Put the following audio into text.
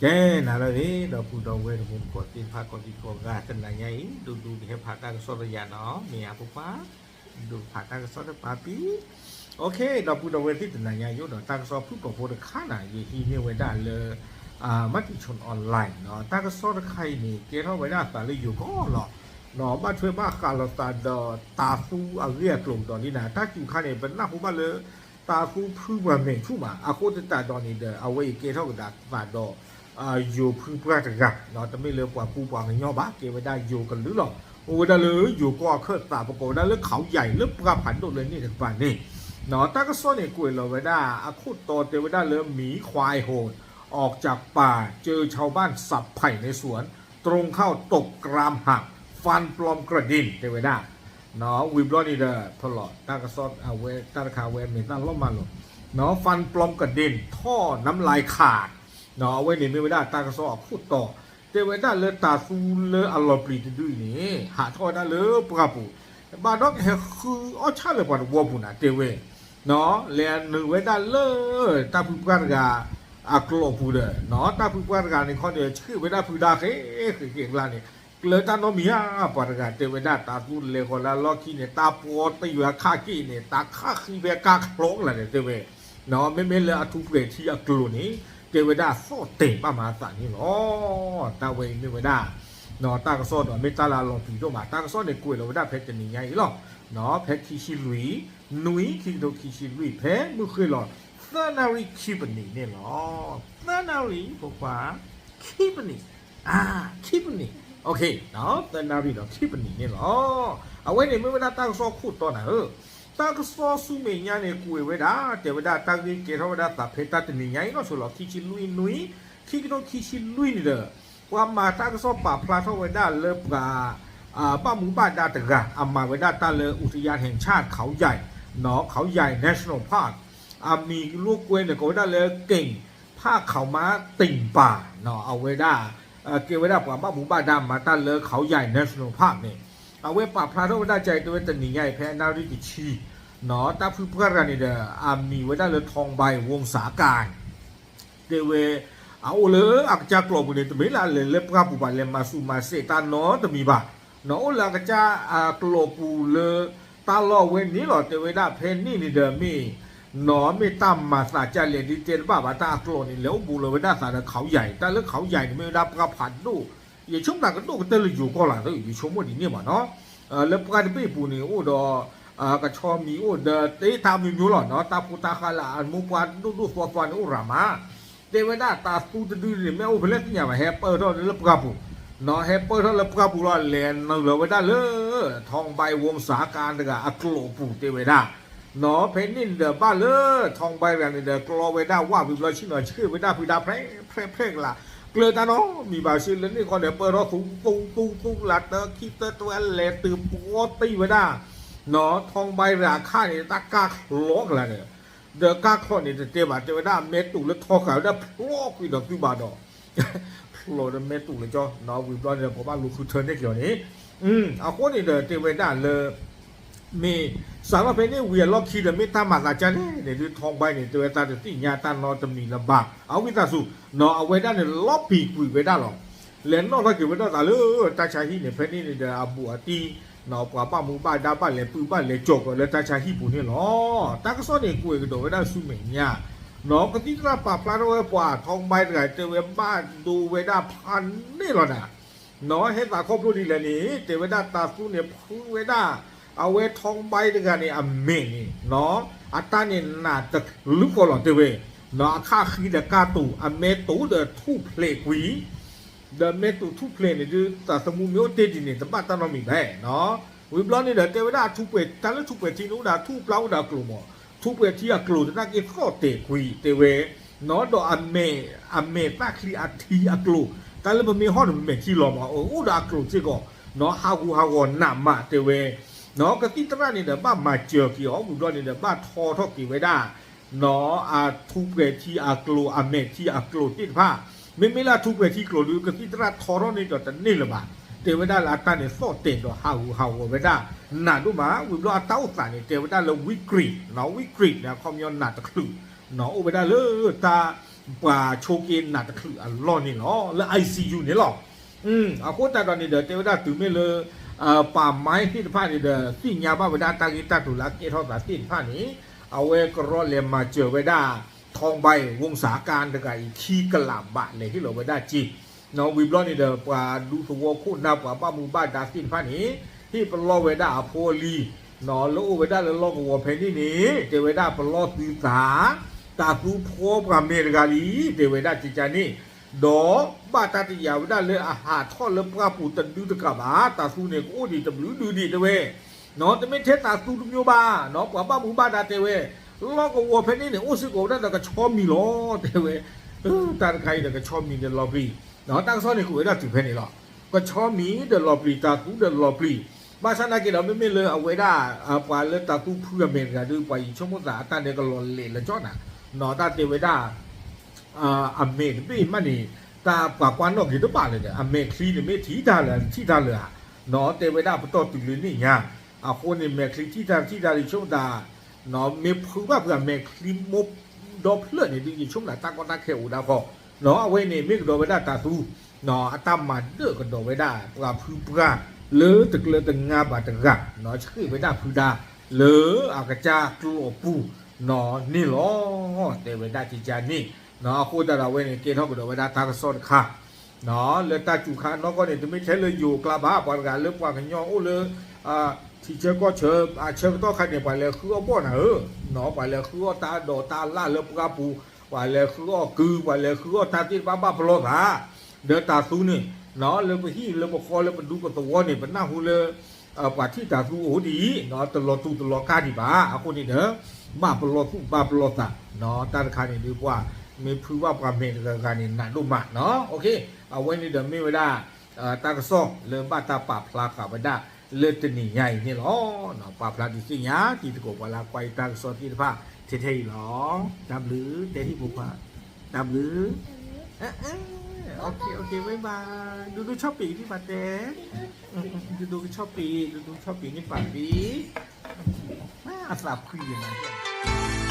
ကဲ နၤလၢအဂ့ၤ ဒီပုၢ်ဒီဝဲၢ်တံၤသကိးသ့ၣ်တဖၣ် ကိးဒံကိးဂၤ တနၤညါအံၤ ဒိၣ်ဒိၣ်ကဟဲဖးတၢ်ကစီၣ်တယၤနီၤ မ့ၢ်ဧါ ဖိခွါ, ဒိၣ်ဖးတၢ်ကစီၣ်တပၤပံၤ, အိၣ်ခ့ ဒီပုၢ်ဒီဝဲၢ်သ့ၣ် တနၤညါအံၤ ယအိၣ်ဒီးတၢ်ကစီၣ်ဖုၣ်ကိာ်ဖိတခါန့ၣ် ယဟံးန့ၢ်ဝဲဒၣ်လၢ Matichon Online နီၤ တၢ်ကစီၣ်တခါအံၤန့ၣ် ကဲထီၣ်ဝဲဒၣ်အသးလၢယိၤကီၢ်လီၤ. နီၤ ဘၣ်ထွဲဘၣ်ဃးလိာ်သးဒီးတၤသူအဂ့ၢ်အကျိၤဒီးလံနၤ တၢ်စူၤခါန့ၣ် ပနၢ်ဟူဘၣ်လၢ တၤသူဖုပှၤမဲာ်ဆူၣ်မး အဃိသတးဒီးန့ၣ်ဒီး အဝဲအံၤကဲထီၣ်ကဒါသးဒီး ယိၤဖုပှၢ်တဂၤ တမ့ၢ်လၢပှၤကူပှၤကညီဘၣ် ကဲဝဲဒၣ်ယိၤကလုာ်လီၤ. အိၣ်ဝဲဒၣ်လၢယိၤကီၢ်အခၢၣ်သး ပကိးဝဲဒၣ်လၢ เขาใหญ่ လၢပှၢ်ဖးဒိၣ်လၢန့ၣ်တကပၤန့ၣ် တၢ်ကစီၣ်န့ၣ် ကွဲးလီၤဝဲဒၣ် အခိၣ်တီတဲဝဲဒၣ်လၢ หมีควายโหด ออกจากป่า เจอชาวบ้านสับไผ่ในสวน ตรงเข้าตกกรามหัก ฟันปลอมกระเด็น တဲဝဲဒၣ် ဝံၤဘျီန့ၣ်ဒီး ဖီလီၤ တၢ်ကစီၣ်အဝဲ တၢ်တခါအဝဲမ့ၢ်တၢ်လီၤမၢ်လိာ် ฟันปลอมกระเด็น ท่อน้ำลายขาด အဝဲန့ၣ်မ့ၢ်ဝဲဒၣ်တၢ်ကစီၣ်အခိၣ်တီ တဲဝဲဒၣ်လၢတၤသူလၢအလီၤပျံၤတဒုအံၤန့ၣ် ဟးထီၣ်ဝဲဒၣ်လၢပှၢ်ပူၤ ဘၣ်ဒီးကဟဲဃုအီၣ်ဆၣ်လၢပှၤတဝီပူၤနၤ တဲဝဲ လဲၤနုာ်ဝဲဒၣ်လၢ တၢ်ဖုပှၢ်တဂၤ အကျိာ်ပူၤဒီး တၢ်ဖုပှၢ်တဂၤန့ၣ်ခီန့ၣ် ဆှ့ၣ်ဝဲဒၣ်ဖုဒါဃဲ ဃဲဃဲကျါန့ၣ် ကျၢၤတၢ်နီတမံၤဧါ ပှၤတဂၤတဲဝဲဒၣ်တၤသူလဲၤဃီၤလၢအလီၢ်ခံန့ၣ် တၢ်ပီတံၢ်ဝဲအခါက့ၢ်န့ၣ် တၢ်ခးဃံဖဲကါချီကလာ်န့ၣ် တဲဝဲ မ့မ့ၢ်လၢအထူးပှဲၤထံအကျိၤန့ၣ် တဲဝဲဒၣ်သီၣ်တဲာ်ဘၣ်မၤအသးန့ၣ်လီၤ. တၢ်ဝဲအံၤမ့ၢ်ဝဲဒၣ် တၢ်ကစီၣ်ဒီးမ့ၢ်တၢ်လၢအလီၤပျံၤဒိၣ်မး တၢ်ကစီၣ်န့ၣ်ကွဲးလီၤဝဲဒၣ်ဖဲတနံၤညါအံၤလီၤ. ဖဲခံဆံလွံၢ် နွံ ခံကထိခံဆံလွံၢ် ဖဲမုၢ်ဃ့ၢ်လီၤ သၢနၣ်ရံၣ်ခံပနံးန့ၣ်လီၤ. သၢနၣ်ရံၣ် ဖိခွါ ခံပနံး ခံပနံး သၢနၣ်ရံၣ်ဒီး ခံပနံးန့ၣ်လီၤ. အဝဲန့ၣ်မ့ၢ်ဝဲဒၣ်တၢ်ကစီၣ်ခိၣ်တီနၤဧၢ, တၢ်ကစီၣ်ဆူမဲာ်ညါန့ၣ် ကွဲးဝဲဒၣ် တဲဝဲဒၣ်တၢ်ဂ့ၢ်ကဲထီၣ်ဝဲဒၣ်သးဖဲတၢ်တနံၤညါအံၤနီၢ်ဆိလီၤ ခံဆံလွံၢ်နွံ ခံကထိခံဆံလွံၢ်န့ၣ်ဒီး ပှၤမၤတၢ်ကစီၣ်ပာ်ဖျါထီၣ်ဝဲဒၣ်လၢပှၤ ဘၣ်မူဘၣ်ဒါတဂၤ အမၤဝဲဒၣ်တၢ်လၢ อุทยานแห่งชาติเขาใหญ่ နီၢ် เขาใหญ่ National Park အမံၤလိာ်ကွဲန့ၣ် ကိးဝဲဒၣ်လၢ เก่ง ผ้าขาวม้าติ่งป่า နီၢ် အဝဲဒၣ် ကဲဝဲဒၣ်ပှၤဘၣ်မူဘၣ်ဒါမၤတၢ်လၢ เขาใหญ่ National Park န့ၣ် အဝဲပာ်ဖျါထီၣ်ဝဲဒၣ်ကဲတဲဝဲတနံၤညါအံၤ ဖဲအနၣ်ရံၣ်တဆံ နီၢ် တၢ်ဖုပှၢ်တဂၤန့ၣ်ဒီး အမံၤဝဲဒၣ်လၢ ทองใบ วงศาการ တဲဝဲ အအိၣ်လၢအကစၢ်ကျိာ်ပူၤန့ၣ် တမ့ၢ်လၢအလဲၤလၢပှၢ်ပူၤဘၣ် လဲၤမၤဆူးမၤစဲးတၢ်နီတမံၤဘၣ်, နီၢ် အိၣ်လၢအကစၢ်အကျိာ်ပူၤလၢ တၢ်လီၢ်ဝဲန့ၣ်လီၤ တဲဝဲဒၣ် ဖဲန့ၣ်န့ၣ်ဒီးမ့ၢ် နီၢ် မ့ၢ်တၢ်မၤသးကၢ်လဲၣ်ဒ်တဲတဘၣ်ဘၣ် တၢ်အကျိာ်န့ၣ် လဲၤအိၣ်ဘူးလီၤဝဲဒၣ်သးဒီး เขาใหญ่ တၢ်လၢ เขาใหญ่ န့ၣ် မ့ၢ်ဝဲဒၣ်ပှၢ်ဖးဒိၣ် ယဆိကမိၣ်ကဒိၣ်ကတၢၢ်လၢယိၤကီၢ်လီၤ ယဆိကမိၣ်ဒ်န့ၣ်ဘၣ်နီၢ်, လၢပှၢ်တဘ့ၣ်ပူၤန့ၣ်အိၣ်ဒီး ကဆီမံၤအိၣ်ဒီး တၢ်မံၤမံၤလီၤနီၢ် တၢ်ဖိတၢ်ဃါလၢအမိၢ်ပှၢ်ဒိၣ်ဒိၣ်သွါသွါန့ၣ်အိၣ်ရၤမး, တဲဝဲဒၣ်တၤသူတဒုန့ၣ် မ့ၢ်အိၣ်ဖဲလဲၣ်သ့ၣ်ညါဘၣ် ဟဲပၢၢ်ထီၣ်လၢပှၢ်ပူၤ, နီၢ် ဟဲပၢၢ်ထီၣ်လၢပှၢ်ပူၤလီၤ လဲၤနုာ်လီၤဝဲဒၣ်လၢ ทองใบ วงศาการ တဂၤအကျိာ်အပူၤတဲဝဲဒၣ် နီၢ် ဖဲန့ၣ်န့ၣ်ဒီးဘၣ်လၢ ทองใบ တဂၤန့ၣ်ဒီး ကျီဝဲဒၣ်ဝၣ်ဝံၤဘျီဆ့ၣ်နီၤ ဆှ့ၣ်ဝဲဒၣ်ဖုဒါဖျဲးဖျဲးဖျဲးကလး, ကျၢၤတၢ်နီတမံၤဘၣ် ဆ့လၢန့ၣ်ခီန့ၣ် ပၢၢ်ထီၣ်သူသူသူသူလၢတၢ်ခံတၢ် တဝဲလဲၤတုၤပှီၢ်တံၢ်ဝဲဒၣ် နီၢ် ทองใบ တဂၤအခါန့ၣ် တၢ်ကါချီကလးဒီး ဒီးကါချီန့ၣ်တတဲဘၣ် တဲဝဲဒၣ် အမဲာ်တူာ်လၢထီဃာ်ဝဲဒၣ်ဖျိကွံာ်ဒီးသုဘၣ်ဒီး ဖျိဒီးမဲာ်တူာ်လၢကၠီ နီၢ် ဝံၤဘျီန့ၣ်ဒီး ပှၤဘၣ်လူၤဃုထၢန့ၢ်က့ၤအီၤန့ၣ်, အဃိန့ၣ်ဒီးတဲဝဲဒၣ်လၢ မ့ၢ်စးထီၣ်ဖဲန့ၣ်ဝံၤအလီၢ်ခံဒီး မ့ၢ်တၢ်မၤသးကၢ်လဲၣ်န့ၣ်ဒုး ทองใบ န့ၣ် တဲဝဲတၢ်တသ့ၣ်ညါတၢ်နီတမံၤလၢၤဘၣ် အဝံသးစူၤ နီၢ် အဝဲဒၣ်န့ၣ် လီၤပံာ်ကွံာ်ဝဲဒၣ်လီၤ. လဲၤနီၣ်ထီၣ်က့ၤဝဲဒၣ်သးလၢတၢ်ဆါဟံၣ်န့ၣ် ဖဲန့ၣ်န့ၣ်ဒီး အဘူးအတံၢ် နီၢ် ပှၤဘၣ်မူဘၣ်ဒါဘၣ်လဲၤပုၢ်ဘၣ်လဲၤကၠီၤကီးလၢတၢ်ဆါဟံၣ်ပူၤန့ၣ်လီၤ. တၢ်ကစီၣ်န့ၣ်ကွဲးကဒီးဝဲဒၣ်ဆူမဲာ်ညါ နီၢ် ကသံၣ်သရၣ်ပာ်ဖျါထီၣ်ဝဲပှၤ ทองใบ တဂၤတဲဝဲဘၣ်ဒိဝဲဒၣ်ဖးန့ၢ်လီၤနၤ နီၢ် ဟဲသးခီဖျိဒ်လဲၣ်န့ၣ် တဲဝဲဒၣ်တၤသူန့ၣ်ဖုဝဲဒၣ် အဝဲ ทองใบ တဂၤန့ၣ် အမဲာ်န့ၣ် နီၢ် အတၢ်န့ၣ်နးတကလုာ်ဃီလီၤတဲဝဲ နီၢ် အခါဃံဒီးကါတူာ် အမဲာ်တူာ်ဒီးထူၣ်ဖျဲးကွံာ် ဒီးမဲာ်တူာ်ထူၣ်ဖျဲးန့ၣ်ဒုး တၢ်သမူမ့ၢ်အိၣ်တ့ၢ်ဒ်န့ၣ် တဘၣ်တၢ်နီတမံၤဘၣ် နီၢ် ဝံၤဘျီန့ၣ်ဒီး တဲဝဲဒၣ်အထူးပှဲၤ တၢ်လၢထူးပှဲၤထံန့ၣ်အိၣ်ဒီးထူၣ်ပျၢ်အိၣ်ဒီးအကျိာ်မး ထူးပှဲၤထံအကျိာ်တနာ်က့သီၣ်တဲာ်ကွံာ်တဲဝဲ နီၢ် ဒီးအမဲာ် အမဲာ်သၣ်ချံအထံအကျိာ် တၢ်လၢပမ့ၢ်ဟီၣ်ဒီးပမဲာ်ထံလီၤမး အိၣ်ဒီးအကျိာ်စ့ၢ်ကီး နီၢ် ဟးဂူာ်ဟးဂီၤနးမးတဲဝဲ နီၢ် ကသံၣ်သရၣ်န့ၣ်ဒီး ဘၣ်မၤစၢၤက့ၤအီၤ ဝံၤဘျီန့ၣ်ဒီး ဘၣ်ထီထီၣ်က့ၤဝဲဒၣ် နီၢ် အထူးပှဲၤထံအကျိာ် အမဲာ်ထံအကျိာ်သ့ၣ်တဖၣ် မ့မ့ၢ်လၢအထူးပှဲၤထံကျိာ်ဒုး ကသံၣ်သရၣ်ထီထီၣ်န့ၣ်ဒီးတန့ၢ်လၢၤဘၣ် တဲဝဲဒၣ်လၢအတၢ်န့ၣ်သီၣ်တဲာ်ဒီးဟးဂူာ်ဟးဂီၤဝဲဒၣ် နးဒိၣ်မး ဝံၤဘျီအတၢ်အိၣ်သးန့ၣ် တဲဝဲဒၣ်လၢ วิกฤต နီၢ် วิกฤต န့ၣ် အခီပညီနးတချုး နီၢ် အိၣ်ဝဲဒၣ်လၢတၢ် ပှၤဆိက့ၤနးတချုးအလီၢ်န့ၣ်လီၤ လၢ I C U န့ၣ်လီၤ. အဃိသတးဒီးန့ၣ်ဒီး တဲဝဲဒၣ်တုၤမ့ၢ်လၢ ပၤမါသ့ၣ်တဖၣ်န့ၣ်ဒီး သ့ၣ်ညါဘၣ်ဝဲဒၣ်တၢ်ဂ့ၢ်တၢ်ကျိၤလၢအကဲထီၣ်သးသ့ၣ်တဖၣ်န့ၣ် အဝဲကရီလဲၤမၤစၢၤဝဲဒၣ် ထီဘဲဝံစၤကါတဂၤအံၤ ခံကလးဘး လဲၤဟ့ၣ်လီၤဝဲဒၣ်စ့ ဝံၤဘျီန့ၣ်ဒီး ပှၤဒူသဝီခိၣ်နၢ် ပှၤဘၣ်မူဘၣ်ဒါသ့ၣ်တဖၣ်န့ၣ် ဟ့ၣ်ပလီၢ်ဝဲဒၣ်အဖိအလံၤ လၢအိၣ်ဝဲဒၣ်လၢလီၢ်ကဝီၤဖဲန့ၣ်န့ၣ် တဲဝဲဒၣ်ပလီၢ်သုသး တၤသူဖှီပှၤမဲာ်တဂၤလံ တဲဝဲဒၣ်ကကန့ၣ် ဒီးဘၣ်တၢ်တယာ်ဝဲဒၣ်လၢအဟးထီၣ်လၢပှၢ်ပူၤတဒုတကးဘၣ် တၤသူန့ၣ် ကအိၣ်ဒံးတဘျုးဒုဒံးတဲဝဲ တမ့ၢ်ထဲတၤသူတမျိုးဘၣ် ပှၤဘၣ်မူဘၣ်ဒါတဲဝဲ လီၢ်ကဝီၤဖဲန့ၣ်န့ၣ် အိၣ်စ့ၢ်ကီးဝဲဒၣ်ဒီးကဆီမံၤလီၤ တဲဝဲ တၢ်တခါအံၤဒီးကဆီမံၤဒီးလီၤပျံၤ တၢ်ကစီၣ်န့ၣ်ကွဲးဝဲဒၣ်တုၤဖဲန့ၣ်လီၤ. ကဆီမံၤဒီးလီၤပျံၤ တၤသူဒီးလီၤပျံၤ ဘၣ်ဆၣ်နာ်က့ဒီး မ့မ့ၢ်လၢအဝဲဒၣ် ပှၤလၢတၤသူဖှီအမဲာ်တဂၤဒီး ပှၤယဆိကမိၣ်သးအတၢ်ဒဲးကလီၤလဲာ်လၢကၠီနၤ တၢ်တဲဝဲဒၣ် အမဲာ်တဘ့ၣ်မးန့ၣ် တၢ်ပှၤကွၢ်နီၣ်က့ၤတဘၣ်လၢၤဒီး အမဲာ်ချံန့ၣ်မ့ၢ်ထံၣ်တၢ်လၢၤ တထံၣ်တၢ်လၢၤဧါ တဲဝဲဒၣ်ပတီၢ်တုၤလၢန့ၣ်ညါ အဃိန့ၣ် မဲာ်ချံထံၣ်တၢ်တထံၣ်တၢ်လၢၤ ယဆိကမိၣ်သး မ့ၢ်ဖုဘၣ်ဖုအမဲာ်ချံမိၢ်ဒီဖျၢၣ်န့ၣ်ဒုး ယဆိကမိၣ်သးတၢ်ကီတၢ်ခဲအိၣ်ဒၣ်ဃီ အဝဲန့ၣ် မ့ၢ်ကဒီးဝဲဒၣ်တၤသူ အတၢ်မၤဒၢၣ်ကဒီးဝဲဒၣ် ပှၤဖုပှၢ်လၢတကျၢၤတငါဘၣ်တဂၤ ဆှ့ၣ်ဝဲဒၣ်ဖုဒါ လၢအကစၢ်ကျိာ်အပူၤန့ၣ်လီၤ တဲဝဲဒၣ်ကကန့ၣ် အဃိသတးဒီးအဝဲန့ၣ် ကဲထီၣ်ကဒီးဝဲဒၣ်တၢ်ကစီၣ်တခါ လၢတၢ်စူၤခါအနီၢ်ကီၢ်န့ၣ် တမ့ၢ်ထဲလၢယိၤအကျါဘၣ် ပှၤတဂၤလၢပှၤကညီအိၣ်လၢ ထံဆၢကီၢ်ဆၢ အဆၢကတီၢ်ခါန့ၣ် ပှၤလဲၤဃုအီၣ်ဘီၣ်နၤဧၢ, ပှၤလဲၤဃုအီၣ်တၢ်ဒိးတၢ်လၣ်လၢပှၢ်ပူၤ, ပှၤလဲၤဃုအီၣ်ကု, ပှၤလဲၤဃုအီၣ်တၢ်သ့ၣ်တဖၣ်ဘၣ်ပလီၢ်သး, ဒီးတၤသူန့ၣ် လၢပဟံၣ်လၢပဃီလၢပဒူပသဝီန့ၣ် ပနၢ်ဟူလၢ ပှၤထံၣ်တၤသူအိၣ်ဒ်အံၤ တလီၤတူာ်တလီၤကာ်ဒံးဘၣ်. အဃိန့ၣ်ဒီး ဘၣ်ပလီၢ်သူၣ်ဘၣ်ပလီၢ်သး, တၢ်တခါန့ၣ်ဒုးပှၤ မ့ၢ်ဖုဘၣ်ပှၤမဲာ်တဂၤဂၤန့ၣ် နးဒိၣ်မးနီၤ. အဝဲန့ၣ်ဒီးမ့ၢ်ဝဲဒၣ် တၢ်ကစီၣ်လၢဘၣ်တၢ်ပာ်ဖျါဃာ်ဝဲဒၣ်လၢတနံၤညါအံၤန့ၣ်လီၤ. ပာ်ဖျါဒုးသ့ၣ်ညါတံၤသကိးပှၤလၢကွၢ်ယတၢ်ကစီၣ်သ့ၣ်တဖၣ်ထဲထဲအံၤလီၤ. တၢ်ဘျုး တဲဟံၣ်ဖိခွါ, တၢ်ဘျုး, ဘၣ်, ဒိၣ်ဒိၣ်ဆီၣ်ပ့ၤန့ၣ်ဘၣ်တဲ, ဒိၣ်ဒိၣ်ကဆီၣ်ပ့ၤ, ဒိၣ်ဒိၣ်ဆီၣ်ပ့ၤန့ၣ်ပာ်ပ့ၤ, အသးဖှံယမၤ